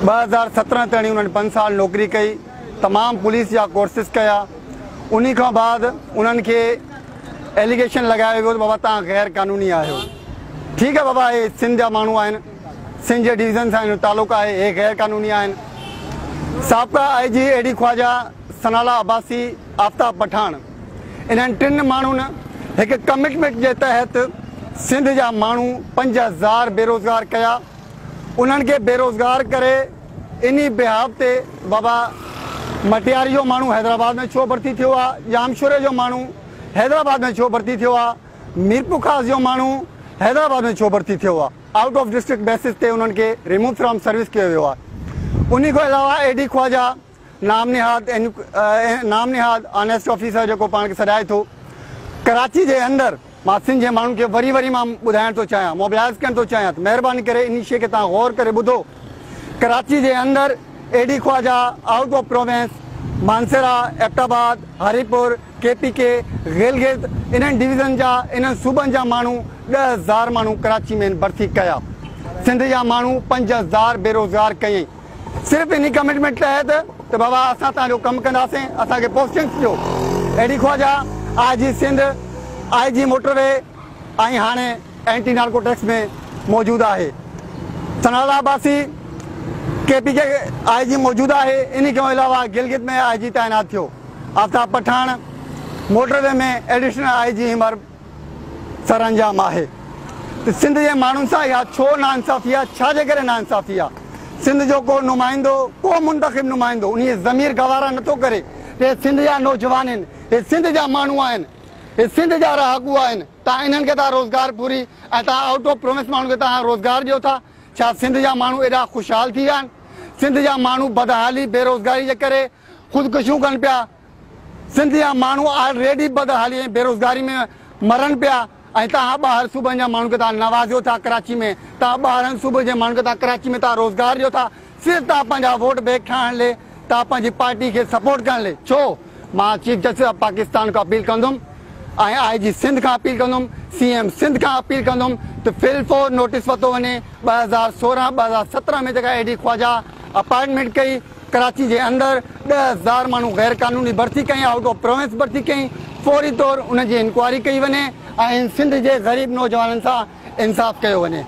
2017 تائين انهن پنج سال نوڪري ڪئي، تمام پوليس جا ڪورسز ڪيا، انهي کان بعد انهن کي ايليگيشن لڳايو ويو ته بابا توهان غير قانوني آهيو. ٺيڪ آهي بابا اهي سنڌ جا ماڻهو آهن، سنڌ جي ڊويزن سان هن جو تعلق آهي، اهي غير قانوني آهن. سابقه I G A D Khawaja, Sanaullah Abbasi, Aftab Pathan انهن ٽن ماڻهن هڪ ڪمٽمينٽ جي تحت سنڌ جا ماڻهو 5000 بيروزگار ڪيا. انهن کي بيروزگار ڪري انهي بيهاف تي بابا مٽياري جو ماڻهو حيدرآباد ۾ ڇو ڀرتي ٿيو آ، ڄامشوري جو ماڻهو حيدرآباد ۾ ڇو ڀرتي ٿيو آ، ميرپورخاص جو ماڻهو حيدرآباد ۾ ڇو ڀرتي ٿيو آ، آئوٽ آف ڊسٽرڪٽ بيسز تي انهن کي ريموو فرام سروس ڪيو ويو آ. انهي کان علاوه اي ڊي خواجه نام نهاد نام نهاد آنيسٽ آفيسر جيڪو پاڻ کي سڏائي ٿو ڪراچي جي اندر مان سنڌ جي ماڻهن کي وري وري مان ٻڌائڻ ٿو چاهيان موبلائز ڪرڻ ٿو چاهيان ته مهرباني ڪري انهي شي کي توهان غور ڪري ٻڌو ڪراچي جي اندر A D Khawaja out of province Mansehra Abbottabad Haripur K P K Gilgit انهن ڊويزن جا انهن صوبن جا ماڻهو 10,000 ماڻهو ڪراچي ۾ ڀرتي ڪيا سنڌ جا ماڻهو 5000 بيروزگار ڪيائين صرف انهي ڪمٽمينٽ تحت ته بابا اسان توهان جو ڪم ڪنداسين اسان کي پوسٽنگس ڏيو A D Khawaja I G Sindh I G motorway ۽ هاڻي اينٽي نارڪوٽڪس ۾ موجود آهي Sanaullah Abbasi K P K I G موجود آهي انهي کان علاوه گلگت ۾ آء جي تعينات ٿيو Aftab Pathan motorway ۾ additional I جي هينئر سرانجام آهي ته سنڌ جي ماڻهن سان اها ڇو ناانصافي آهي، ڇا جي ڪري ناانصافي آهي؟ سنڌ جو ڪو نمائندو، ڪو منتخب نمائندو انهي ضمير گوارا نٿو ڪري ته هي سنڌ جا نوجوان آهن، هي سنڌ جا ماڻهو آهن، هي سنڌ جا رهاڪو آهن، توهان انهن کي ٿا روزگار پوري ۽ توهان آئوٽ آف پروونس ماڻهن کي توهان روزگار ڏيو ٿا، ڇا سنڌ جا ماڻهو ايڏا خوشحال ٿي ويا آهن؟ سنڌ جا ماڻهو بدحالي، بيروزگاري جي ڪري خودڪشيون ڪن پيا. سنڌ جا ماڻهو آلريڊي بدحالي ۽ بيروزگاري ۾ مرن پيا ۽ توهان ٻاهر صوبن جا ماڻهن کي توهان نوازيو ٿا ڪراچي ۾ توهان ٻاهرن صوبن جي ماڻهن کي توهان ڪراچي ۾ توهان روزگار ڏيو ٿا صرف توهان پنهنجا ووٽ بينڪ ٺاهڻ لي توهان پنهنجي پارٽي کي سپورٽ ڪرڻ لي ڇو مان چيف جسٽس آف پاڪستان کان اپيل ڪندم ۽ آء جي سنڌ کان اپيل ڪندم سي ايم سنڌ کان اپيل ڪندم ته فل فور نوٽيس ورتو وڃي 2016 2017 ۾ جيڪا اي ڊي خواجا اپائنٽمينٽ ڪئي ڪراچي جي اندر 10,000 ماڻهو غير قانوني ڀرتي ڪئي آئوٽ آف پروونس ڀرتي ڪئي فوري طور ان جي انڪوائري ڪئي وڃي ۽ سنڌ جي غريب نوجوانن سان انصاف ڪيو وڃي.